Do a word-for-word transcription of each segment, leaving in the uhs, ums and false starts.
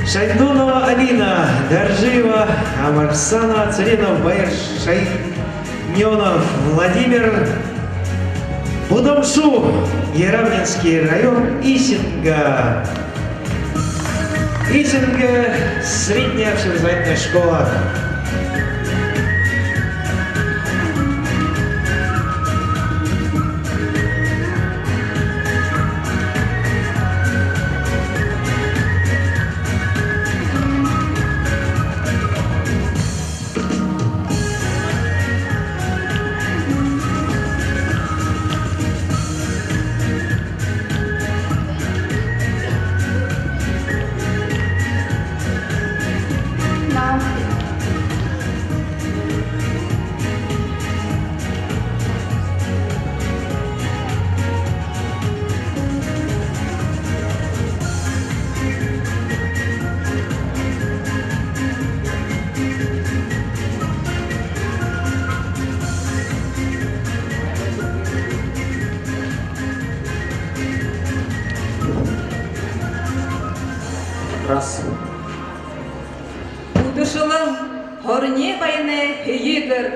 Шайдунова Алина, Доржиева Амарсана, Цыренов Баир, Шайнёнов Владимир, Будамшу, Яровнинский район, Исинга. Исинга, средняя общеобразовательная школа. Раз. Үдэшэлэн Хорни баянай һэеы гэр.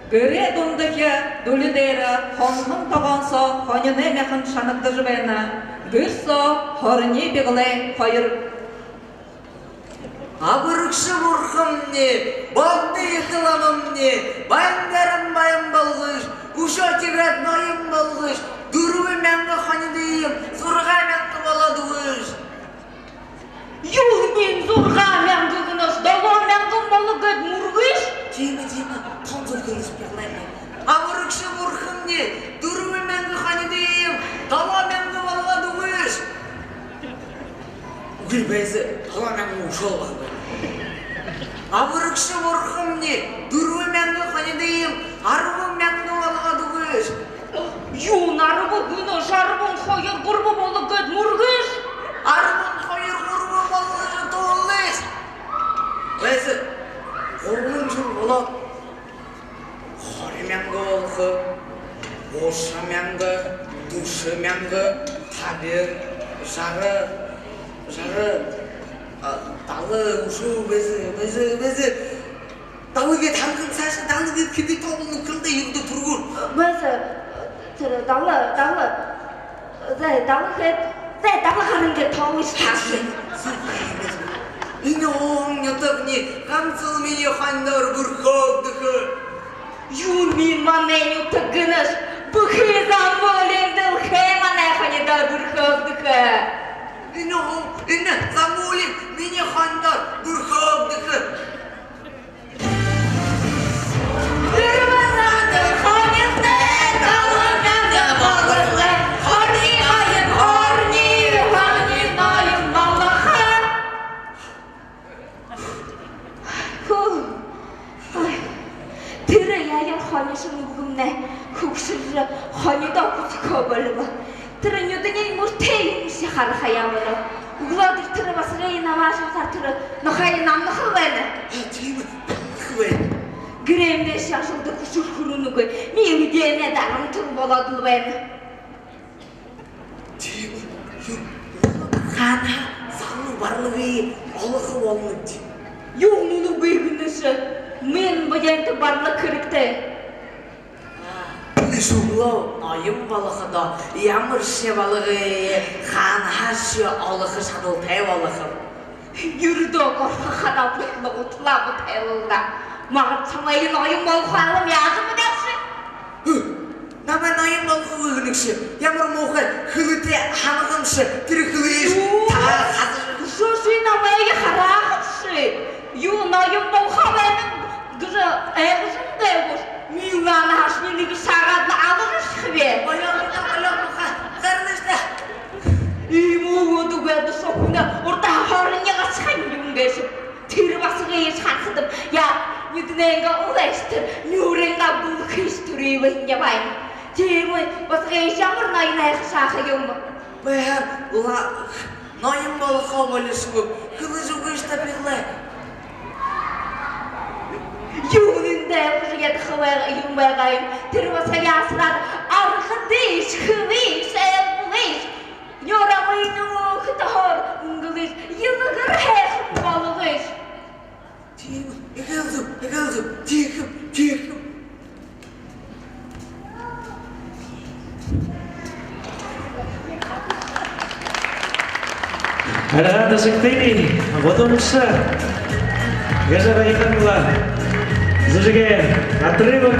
Гэрэй дундахи дүлэ дээрэ хонхон тогоон соо хониной мяхан шанагдажа байна. Гэр соо Хорни Бэгэлэй хоёр. Абарагша бурхамни, Богдо ехэ ламамни, баян дээрэнь баян болгыш, үшөө тиигээд ноён болгыш, дүрбэ мянга хонидыем зургаа мянга болоод үгыш. Юун минии зургаа мянга гэнэш, долоо мянга болоо гээд мүргыш? Тиимэ, тиимэ, тон зүб хэлэжэ байнаб. Абарагша бурхамни, дүрбэ мянга хонидыем долоо мянга болгоод үгыш. Үгы, байза, долоо мянга үшөөл байна. Абарагша бурхамни, дүрбэ мянга хонидыем арбан мянга болгоод үгыш. Юун арбан гэнэш, арбан хоёр, гурба болоо гээд мүргыш? Арбан хоёр, гурба болгожо туулыш. Байза, гурбан жэл болоод, хори мянга болохо, гуша мянга, дүшэ мянга, табин, жаран, жаран, а, далан, үшөө, байза, байза, байза. Далан гээд һалган саашаа, далан гээд хэды тоолоно, хэлдэ, юрдэ түргөөр. Байза, тэрэ далан, далан. Зай, далан гээд, зай, далан гаран гээд тоолыш таашань. Энэ һуухай нютагни гансал минии хонидоор бүрхөөгдэхэ. Юун минии манай нютаг гэнэш, бүхы Замбуулин дэлхэй манай хонидоор бүрхөөгдэхэ. Энэ һуу-, энэ Замбуулин минии хонидоор бүрхөөгдэхэ. Хүү. Ой. Тэрэ яаяр хонишон үбгэмнай хүгшэржэ, хонидоо хүсэхөө болибо. Тэрэ нюдэниинь мүртэй юумэшье харахаяа болоо. Үглөөдэр тэрэ басагые намаашалхаар, тэрэ нохойе намнахал байна. Э, тиимэ, намнахал байна. Гэрэймнай шаншалда хүшэр хүрэнэгүй. Миин эдеэнэй дарамтар болоод лэ байна. Тиимэ, юун, хаанһаа залуу барлагые олохо болонобди? Юун, үнэн гэнэш, миин бидэнтэ барлаг хэрэгтэй. Үгы, шүглөө ноён болоходоо ямаршье барлагые хаанһаашье олохо шадалтай болохоб. Юрэдөө горхо хараа бү, ногоон талаа бү тайлалдаа. Магад шамайе ноён болохо айлам яажа мэдээбши? Намайе ноён болохо гэнэгши, ямар муухай хэлэтэй һамганши, тэрэ хэлыешни таа хазажа. Үшөө ши намайе хараахабши. Юу, ноён болохо байнаб гэжэ айхажа үгөөш. Милана хашни нэгэ шагаад лэ алажа шахаб. Болёо, болёо, болёо, муухай. Гарнаш даа. Иимэ үгөөд үгөөд шухана урдаһаа хорни гашхан юм гээшэб. Тэрэ басагыешни харахадам, яа, нюдэнэйнгээ улайшье тэрэ, нюурынгаа бүлэхэйшье түрылһэн ябаа юм. Тиимэ басагыешни ямар ноён айхашаха юм бэ? Бэһэр ла-, ноён болохо болишогүйб, хэлэжэ үгыш даа, Бэгэлэй. Юундэ айхажа ядаха бай-, юм байгаа юм. Тэрэ басагые асараад, аргадыш, хэлыш, айлгуулыш. Нюур амынь нюур хэтэ хор, үнгэл Альга Дашагтыень гудамжа гэжэ байхань лэ, зүжэгэй отрывок.